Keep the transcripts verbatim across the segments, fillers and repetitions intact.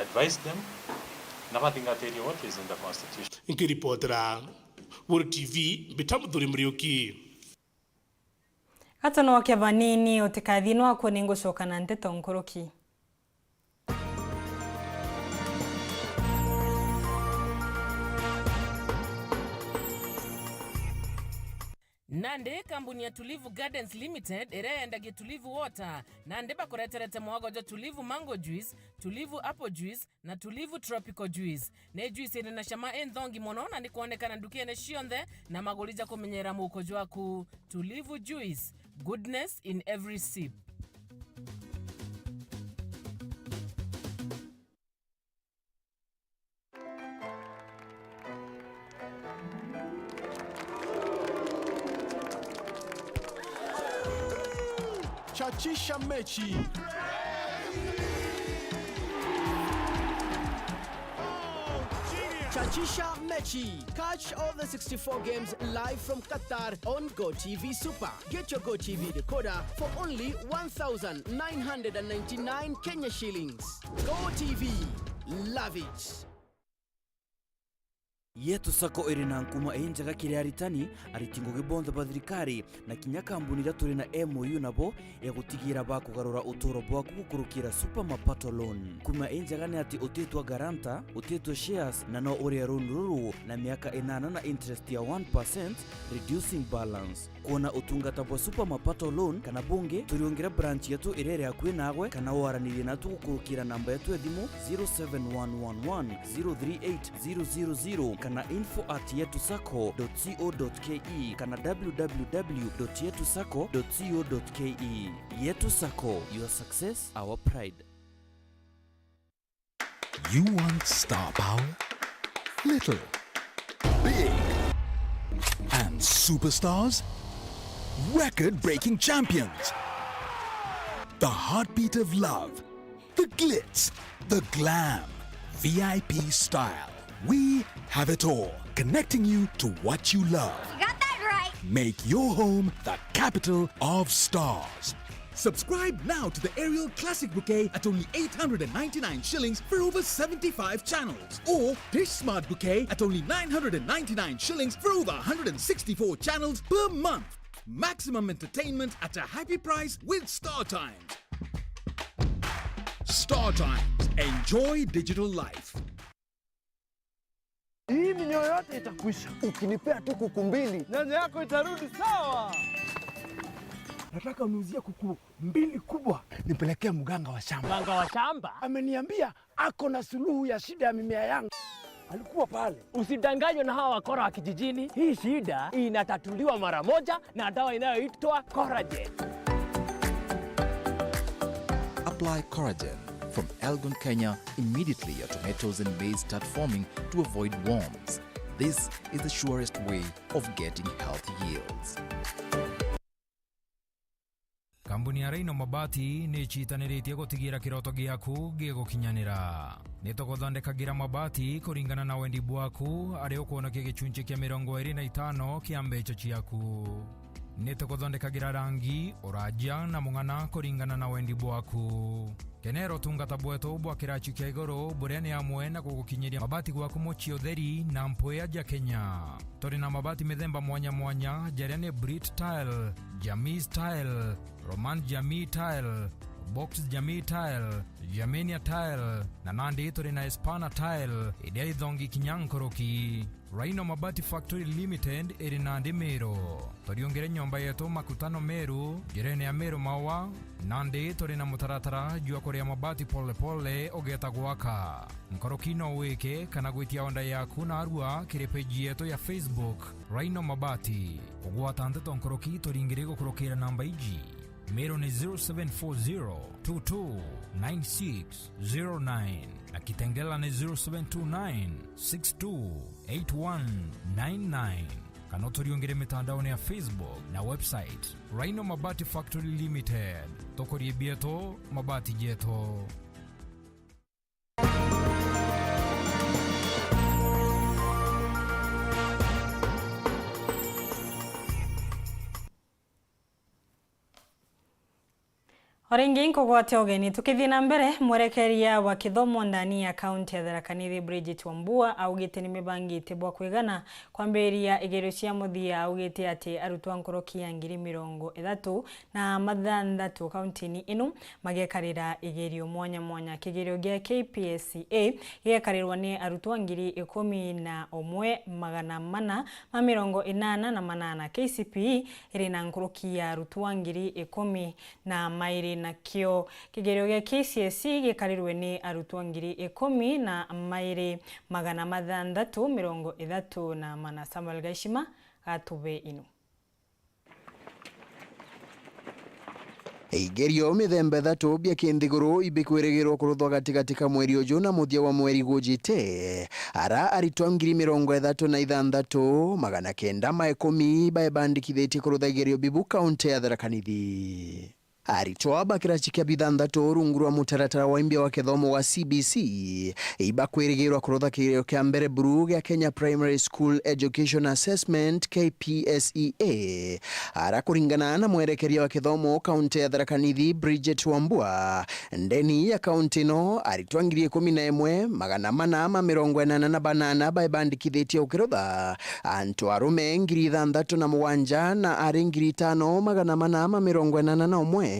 Advise them na bathingatirie what is in the constitution. Nkiripotera Buru T V, mbita Muthuri Muriuki. Gatono kia vanini utikathie nwaku, ningucoka na nteto nkuruki. Nandi kambuni ya Tulivu Gardens Limited iria yendagia Tulivu Water, nandi bakureterete mwago jwa Tulivu Mango Juice, Tulivu Apple Juice na Tulivu Tropical Juice. Ni juice iri na cama inthongi mono na ni kwonekana ndukene cionthe na maguri ja kumenyera muuko jwaku. Tulivu Juice, goodness in every sip. Chachisha mechi. Chachisha mechi. Catch all the sixty-four games live from Qatar on GoTV Super. Get your GoTV decoder for only one thousand nine hundred and ninety-nine Kenya shillings. GoTV. Love it. Yetu Sacco iri na nkuma injega kiri aritani, ariti ngugi bonthe ba thirikari, na kinya kambuni iria turi na M O U nabo ya gutigira bakugarura uturo bwaku gukurukira Super Mapato Loan. Nkuma injega ni ati utitwa guarantor, utitwa shares, na no urie loan ruru na miaka inana na interest ya one percent, reducing balance. Kwona utungata bwa Super Mapato Loan kana bungi, turiungire branch yetu iria iri akui naagwe, kana waranirie natu gukurukira namba yetu ya thimu zero seven one one one zero three eight zero zero zero kana info at yetu sacco dot co dot ke kana w w w dot yetu sacco dot co dot ke. Yetu Sacco, your success, our pride. You want star power? Little. Big. And superstars? Record-breaking champions. The heartbeat of love. The glitz. The glam. V I P style. We have it all, connecting you to what you love. You got that right. Make your home the capital of stars. Subscribe now to the Aerial Classic Bouquet at only eight hundred and ninety-nine shillings for over seventy-five channels, or Dish Smart Bouquet at only nine hundred and ninety-nine shillings for over one hundred and sixty-four channels per month. Maximum entertainment at a happy price with Star Times. Star Times. Enjoy digital life. Hii minyoo yote itakwisha. Ukinipea tu kuku mbili, nyanya yako itarudi sawa. Nataka uniuzie kuku mbili kubwa, nipelekee mganga wa shamba. Mganga wa shamba? Ameniambia ako na suluhu ya shida ya mimea yangu. Alikuwa pale. Usidanganywe na hawa wakora wa kijijini. Hii shida inatatuliwa mara moja na dawa inayoitwa Coragen. Apply Coragen from Elgon, Kenya, immediately your tomatoes and maize start forming to avoid worms. This is the surest way of getting healthy yields. Kambuni ya Rhino Mabati ni icitaniritie gutigira kiroto giaku gigukinyanira. Ni tuguthondekagira mabati kuringana na wendi bwaku, aria ukwonokia gicunci kia mirongo iri na itano kia mbeca ciaku. Ni tuguthondekagira rangi, uraja na mung'ana kuringana na wendi bwaku. Kenera utungata bwetu bwa kiraci kia iguru, buria ni amwe na gugukinyiria mabati gwaku mucii utheri na mpwia ja Kenya. Turi na mabati mithemba mwanya mwanya, jaria ni Brit Tile, Jamii Tile, Roman Jamii Tile, Box Jamii Tile, Germania Tile, na nandi turi na Espana Tile, iria ithongi kinya nkuruki. Rhino Mabati Factory Limited iri nandi Meru. Turiungire nyomba yetu Makutano Meru, njirene ya Meru Maua, nandi turi na mutaratara jwa kuria mabati pole pole ugeeta gwaka. Nkuruki no wike kana gwitia order yaku narua kiri page yetu ya Facebook, Rhino Mabati. Kugwata nteto nkuruki turingire gukurukira namba iji. Meru ni zero seven four zero two two nine six zero nine na Kitengela ni zero seven two nine six two eight one nine nine. Kana uturiungire mitandaoni ya Facebook na website, Rhino Mabati Factory Limited. Tukurie bietu, mabati jetu. O ringi nkugwate ugeni. Tukithii na mbere, mwerekeria wa kithomo ndani ya kaunti ya Tharaka Nithi, Bridget Wambua, augite nimebangite bwa kwigana kwambiriria igerio cia muthia. Augite ati arutwa nkuruki ya ngiri mirongo ithatu na mathanthatu kauntini ino magekarira igerio mwanya mwanya. Kigerio gia K P S E A gigekarirwa ni arutwa ngiri ikumi na umwe magana mana ma mirongo inana na manana. K C P E iri na nkuruki ya arutwa ngiri ikumi na mairi, nakio kigerio gia K C S E gikarirwe ni arutwa ngiri ikumi na mairi magana mathanthatu mirongo ithatu na mana. Samuel Gaishima gatube inu. Igerio mithemba ithatu bia kinthiguru ibikwirigirwa kuruthwa gatigati ka mweri uju na muthia wa mweri gujite, ara aritwa ngiri mirongo ithatu na ithanthatu magana kenda ma ikumi baebandikithitie kurutha igerio bibu kaunti ya Tharaka Nithi. Aritwa ba kiraci kia bithanthatu rungu rwa mutaratara wa imbia wa kithomo wa C B C ibakwirigirwa kurutha kigerio kia mbere buru gia Kenya Primary School Education Assessment, K P S E A. Ara kuringana na mwerekeria wa kithomo kaunti ya Tharaka Nithi, Bridget Wambua, ndeni ya kaunti ino aritwa ngiri ikumi na imwe magana mana ma mirongo inana na banana baebandikithitie ukirutha, antu arume ngiri ithanthatu na mugwanja na ari ngiri itano magana mana ma mirongo inana na umwe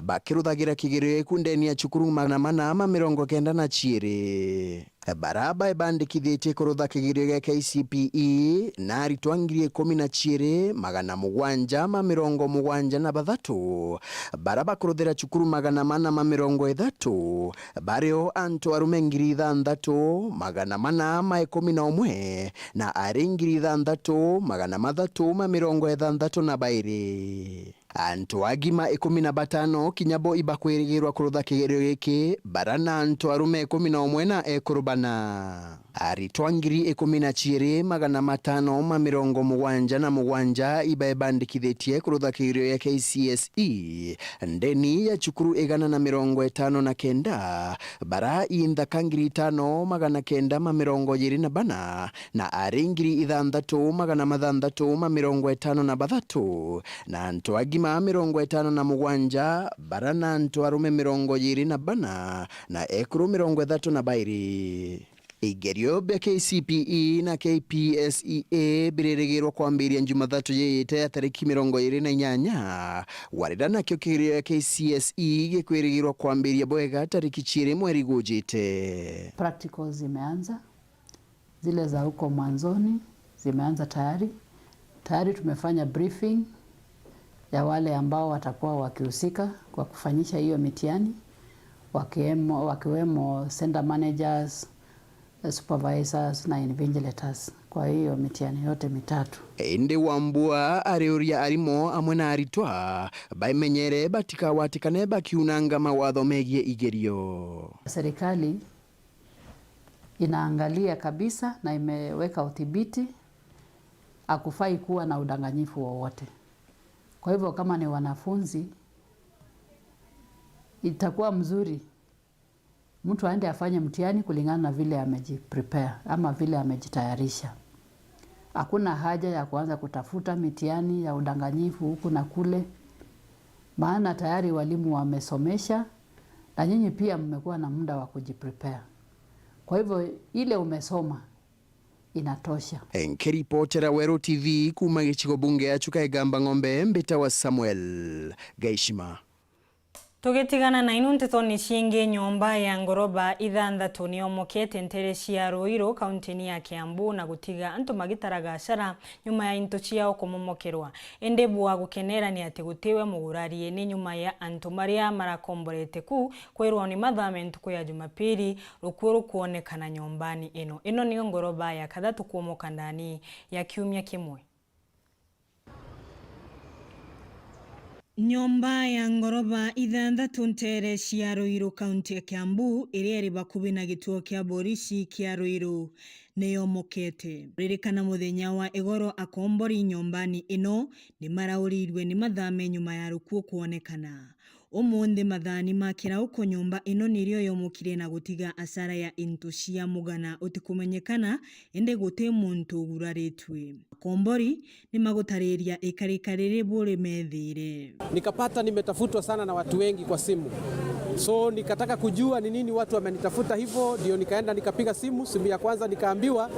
bakiruthagira kigerio giku ndeni ya cukuru magana mana ma mirongo kenda na ciiri. Bara baebandikithitie kurutha kigerio gia K C P E na aritwa ngiri ikumi na ciiri magana mugwanja ma mirongo mugwanja na bathatu, bara bakuruthira cukuru magana mana ma mirongo ithatu, bario antu arume ngiri ithanthatu magana mana ma ikumi na umwe na ari ngiri ithanthatu magana mathatu ma mirongo ithanthatu na bairi. Antu agima ikumi na batano kinya bo ibakwirigirwa kurutha kigerio giki, bara na antu arume ikumi na umwe na ekuru bana. Aritwa ngiri ikumi na ciiri magana matano ma mirongo mugwanja na mugwanja ibaebandikithitie kurutha kigerio gia K C S E ndeni ya cukuru igana na mirongo itano na kenda, bara i nthaka ngiri itano magana kenda ma mirongo iiri na bana, na ari ngiri ithanthatu magana mathanthatu ma mirongo itano na bathatu, na antu agima mirongo itano na mugwanja, bara na antu arume mirongo iiri na bana, na ekuru mirongo ithatu na bairi. Igerio bia K C P E na K P S E A biririgirwa kwambiria Jumathatu yiyite ya tariki mirongo iiri na inyanya, warira nakio kigerio gia K C S E gikwirigirwa kwambiria bwega tariki ciiri mweri gujite. Practicals zimeanza, zile za huko mwanzoni zimeanza tayari. Tayari tumefanya briefing ya wale ambao watakuwa wakihusika kwa kufanyisha hiyo mitihani, wakiwemo, wakiwemo center managers, supervisors na invigilators kwa hiyo mitihani yote mitatu. Indi Wambua ariuria arimu amwe na aritwa baimenyere batikawatikane bakiunanga mawatho megie igerio. Serikali inaangalia kabisa na imeweka udhibiti, hakufai kuwa na udanganyifu wowote. Kwa hivyo kama ni wanafunzi, itakuwa mzuri mtu aende afanye mtihani kulingana na vile amejiprepare ama vile amejitayarisha. Hakuna haja ya kuanza kutafuta mitihani ya udanganyifu huku na kule, maana tayari walimu wamesomesha na nyinyi pia mmekuwa na muda wa kujiprepare. Kwa hivyo ile umesoma inatosha. Nkiripotera Weru T V kuuma gicigo bunge ya Chuka Igamba Ng'ombe, mbitawa Samuel Gaishima. Tugitigana na inu ntetoni ciingi, nyomba ya ngoroba ithanthatu niyomokete ntere cia Ruiru, kauntini ya Kiambu, na gutiga antu magitaraga acara nyuma ya into ciao kumomokerwa. Indi bwa gukenera ni ati gutiwe mugurari, ni nyuma ya antu maria marakomborete ku kwirwa ni mathame ntuku ya Jumapili, rukuu rukwonekana nyombani ino. Ino niyo ngoroba ya kathatu kuomoka ndani ya kiumia kimwe. Nyomba ya ngoroba ithanthatu ntere cia Ruiru, kaunti ya Kiambu, iria iri bakuvi na gituo kia borisi kia Ruiru, niyomokete. Ririkana muthenya wa igoro akombori nyombani ino nimarauriirwe ni mathame nyuma ya rukuu kwonekana. Umunthi mathani ma kirauko nyomba ino nirio yomokire na gutiga asara ya into cia mugana utikumenyekana, indi guti muntu uguraritue. Akombori ni magutariria ikarika riri buri methire. Nikapata nimetafutwa sana na watu wengi kwa simu. So nikataka kujua ni nini watu wamenitafuta hivyo, ndio nikaenda nikapiga simu, simu ya kwanza nikaambiwa,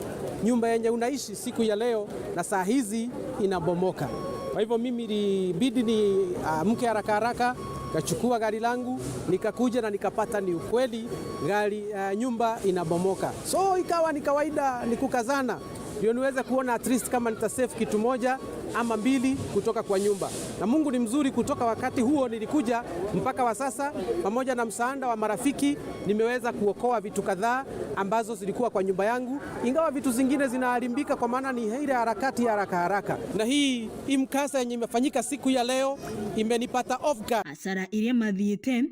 "Nyumba yenye unaishi siku ya leo na saa hizi inabomoka." Kwa hivyo mimi ilibidi niamke haraka haraka, nikachukua gari langu, nikakuja na nikapata ni ukweli gari, eh, nyumba inabomoka. So ikawa ni kawaida ni kukazana ndio niweze kuona at least kama nita save kitu moja ama mbili kutoka kwa nyumba. Na Mungu ni mzuri, kutoka wakati huo nilikuja mpaka wa sasa, pamoja na msaada wa marafiki, nimeweza kuokoa vitu kadhaa ambazo zilikuwa kwa nyumba yangu, ingawa vitu zingine zinaharibika kwa maana ni ile harakati ya haraka haraka. Na hii, hii mkasa yenye imefanyika siku ya leo imenipata off guard. Asara iria mathiite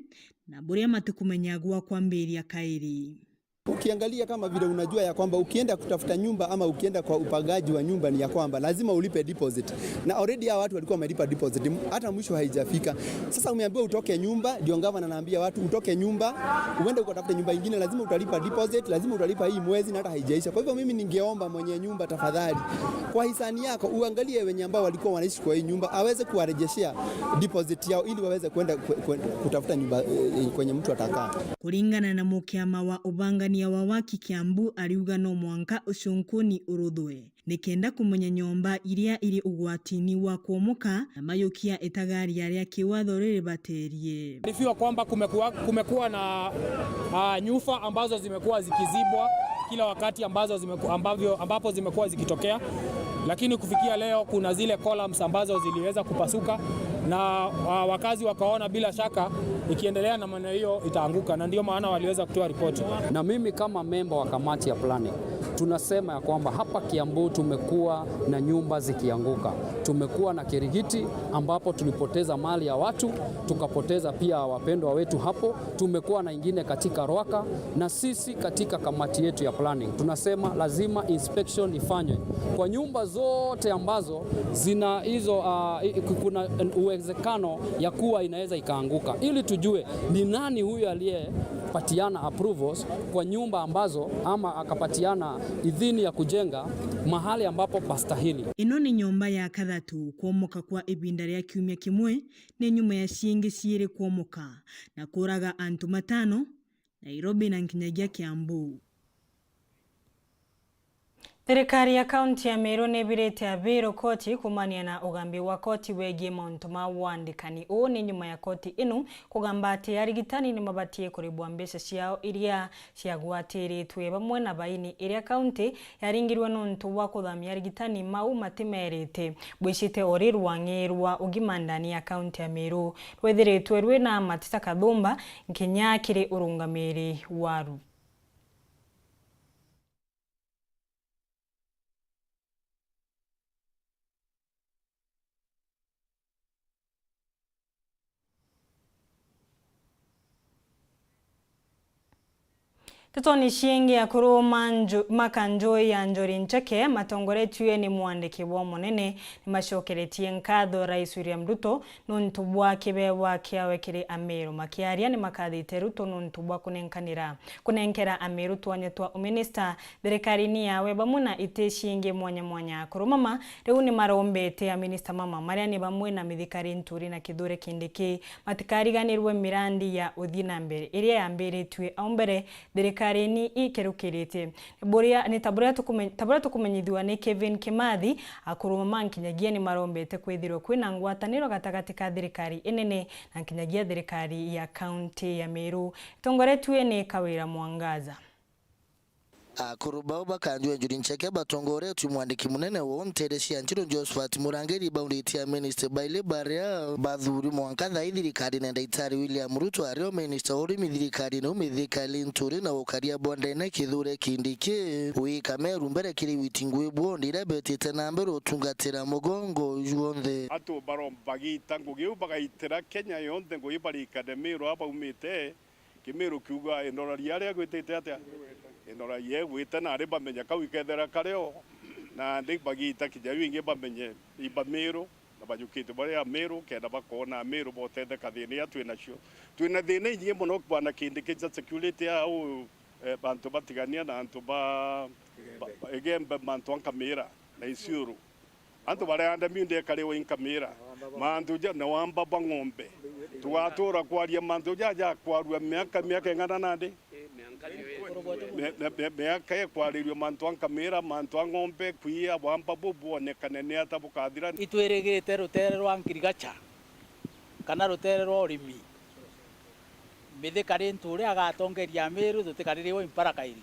na buria matikumenya gwa kwambiria kairi. Ukiangalia kama vile unajua ya kwamba ukienda kutafuta nyumba ama ukienda kwa upangaji wa nyumba ni ya kwamba lazima ulipe deposit. Na already hawa watu walikuwa wamelipa deposit, m-, hata mwisho haijafika. Sasa umeambiwa utoke nyumba, ndio gavana anaambia watu utoke nyumba, uende ukatafute nyumba ingine, lazima utalipa deposit, lazima utalipa hii mwezi na hata haijaisha. Kwa hivyo mimi ningeomba mwenye nyumba tafadhali, kwa hisani yako, uangalie wenye ambao walikuwa wanaishi kwa hii nyumba, aweze kuwarejeshea deposit yao ili waweze kwenda kwe-, kwe-, kutafuta nyumba, eh, kwenye mtu atakaa. Kuringana na mukiama wa ubangania wa waki Kiambu, ariuga no mwanka ucunkuni uruthwe nikenda kumenya nyomba iria iri ugwatini wa kuomoka na mayukia itagaria ria kiwatho riribaterie. Taarifiwa kwamba kumekuwa, kumekuwa na, ah, nyufa ambazo zimekuwa zikizibwa kila wakati ambazo zimeku-, ambavyo, ambapo zimekuwa zikitokea, lakini kufikia leo kuna zile columns ambazo ziliweza kupasuka na, ah, wakazi wakaona bila shaka ikiendelea namna hiyo itaanguka, na ndio maana waliweza kutoa ripoti. Na mimi kama memba wa kamati ya planning, tunasema ya kwamba hapa Kiambu tumekuwa na nyumba zikianguka. Tumekuwa na Kirigiti ambapo tulipoteza mali ya watu, tukapoteza pia wapendwa wetu hapo. Tumekuwa na ingine katika Rwaka, na sisi katika kamati yetu ya planning tunasema lazima inspection ifanywe kwa nyumba zote ambazo zina hizo, ah, i-, ku-, kuna uwezekano ya kuwa inaweza ikaanguka, ili tujue ni nani huyu aliyepatiana approvals kwa nyumba ambazo, ama akapatiana idhini ya kujenga mahali ambapo pastahili. Ino ni nyomba ya kathatu kuomoka kwa ibinda ria kiumia kimwe, ni nyuma ya ciingi ciiri kuomoka na kuuraga antu matano Nairobi na nkinyagia Kiambu. Thirikari ya kaunti ya Meru nibirite Abiru koti kumania na ugambi wa koti wegii mauntu ma wandikani. Uu ni nyuma ya koti inu kugamba ati arigitani nimabatie kuribwa mbeca ciao iria ciagwatiritwe bamwe na baini iria kaunti yaringirwe nontu bwa kuthamia arigitani mau matimerite. Bwicite ori rwang'i rwa ugima ndani ya kaunti ya Meru rwithiritwe rwina Matita Kathumba nkinya kiri urungamiri waru. Ntetoni ciingi, akuru ma nju-, ma kanjui ya Njuri Ncheke matongoretue ni mwandiki bwa munene nimacokeretie nkatho Rais William Ruto nontu bwa kibewa kiawe kiri Ameru. Makiaria nimakathite Ruto nontu bwa kunenkanira, kunenkera Ameru twanya twa uminista thirikarine yawe bamwe na iti ciingi mwanya mwanya. Akuru mama riu nimarombete aminista mama maria ni bamwe na Mithika Linturi na Kithure Kindiki matikariganirwe mirandi ya uthii na mbere iria yambiritue au mbere thirikarine ikerukirite. Buria, ni ta buria tukume-, ta buria tukumenyithua ni Kevin Kimathi, akuru mama nkinyagia nimarombete kwithirwe kwina ngwataniro gatagati ka thirikari inene na nkinyagia thirikari ya kaunti ya Meru itongoretue ni Kawira Mwangaza. Akuru bau ba kanjui ya Njuri Ncheke batongoretue mwandiki munene wa nteere cia Njuru Josephat Murangiri baurite aminista bairi baria bathuri mwanka thaa ii thirikarine Daktari William Ruto ario minista wa urimi thirikarine iu Mithika Linturi na ukaria bwa ndene Kithure Kindiki. Wika Meru mbere kiri witi ngui bondi iria betite na mbere utungatira mugongo jwonthe. Antu baromba bagita ngugi iu bagaitira Kenya yonthe ngugi barikane Meru aa baumite. Kimiru kiuga, "Indora ria ria gwitite atia? Indora ria igwite," nari bamenya kau ikethera kario, na ndi bagita kinya iu ingi bamenye iba Miru, na bajukite baria Amiru, kenda bakoona Amiru botetheka thiina iria twi nacio. Twina thiina inyingi mono, bwana Kindiki, cia security au, eh, bantu batigania na antu ba, ba, ba, Igembe, mantu a nkamira na Isiuru. Antu baria anda miunda ikariwa i nkamira, mantu ja, na wamba bwa ng'ombe. Tugatuura kwaria mantu ja, ja kwarua miaka, miaka ing'ana nandi? Mi-, mi-, mi-, miaka ikwaririo mantu a nkamira, mantu a ng'ombe, kwia, wamba buu bwonekane ni ata bukathira. Itwirigirite rutere rwa ngirigacha kana rutere rwa urimi. Mithika ri ntu uria agatongeria Amiru, tutikaririwa impara kairi.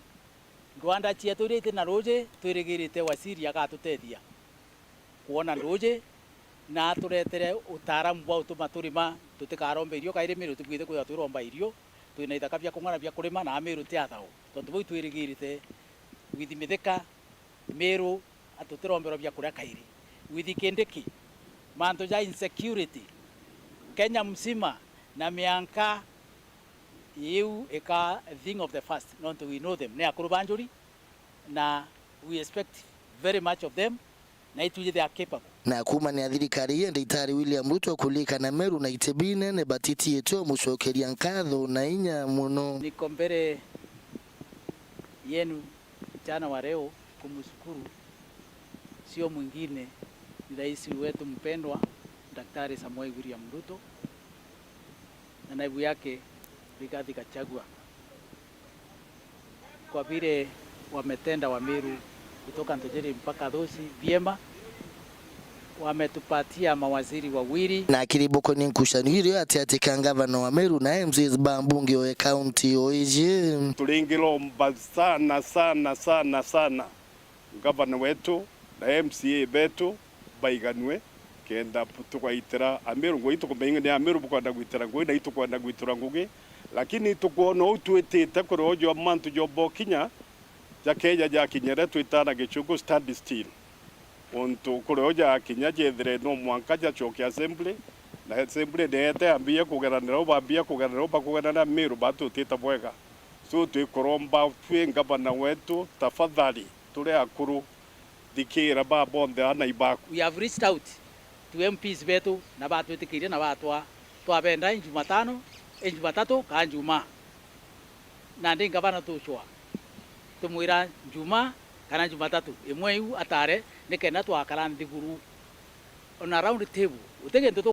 Ndwanda cietu iria iti na ruuji, twirigirite waziri agatutethia kwona nduuji na aturetere utaaramu bwa utuma turima, tutikarombe irio kairi Miru, tubwithe kwithirwa twiromba irio, twina ithaka bia kung'ana bia kurima na Amiru ti athao. Tontu buu itwirigirite with Mithika, Miru, atutiromberwa bia kuria kairi. With Kindiki, mantu ja insecurity Kenya mzima na mianka iu ika thing of the past, nontu we know them. Ni akuru ba njuri, na we expect very much of them, na itwiji they are capable. Na kuumania thirikari ya Ndagitari William Ruto kulikana Meru na iti binene batitiitwe umucokeria nkatho na inya mono. Niko mbere yenu mchana wa leo kumshukuru, sio mwingine, ni rais wetu mpendwa, Daktari Samoei William Ruto, na naibu yake Rigathi Gachagua, kwa vile wametenda Wameru kutoka Ntojeri mpaka Thosi vyema, wametupatia mawaziri wawili. Na akiribokonia nkucanio irio ati ati ka ngavana wa Meru na M C As ba mbunge o kaunti o iji. Turingiromba sana, sana, sana, sana ngavana wetu na M C A betu baiganue, kenda tugaitira Amiru ngugi. Itukumenya ni Amiru bukwenda gwitira ngugi, na itukwenda gwitura ngugi, lakini tukwona uu twitite kuria uju mantu jomba ukinya jakeja jakinyire, twitana gichungu stand still. Untu kuria uju jakinya jethire no mwanka jacoke assembly, na assembly neete yambia kugeranira u, bambia kugeranira u, bakugeranira Miru batutite bwega. So twikuromba twi ngavana wetu, tafadhali, turi akuru, thikira ba bonthe ana ibaku. We have reached out to M Ps betu na batwitikirie na batwa, twabenda i Jumatano, i Jumatatu kaa Njumaa. Nandi ngavana tucwa, tumwira Njumaa kana Jumatatu imwe iu atare, nikenda twakara nthiguru on a round table. Guti gintu tu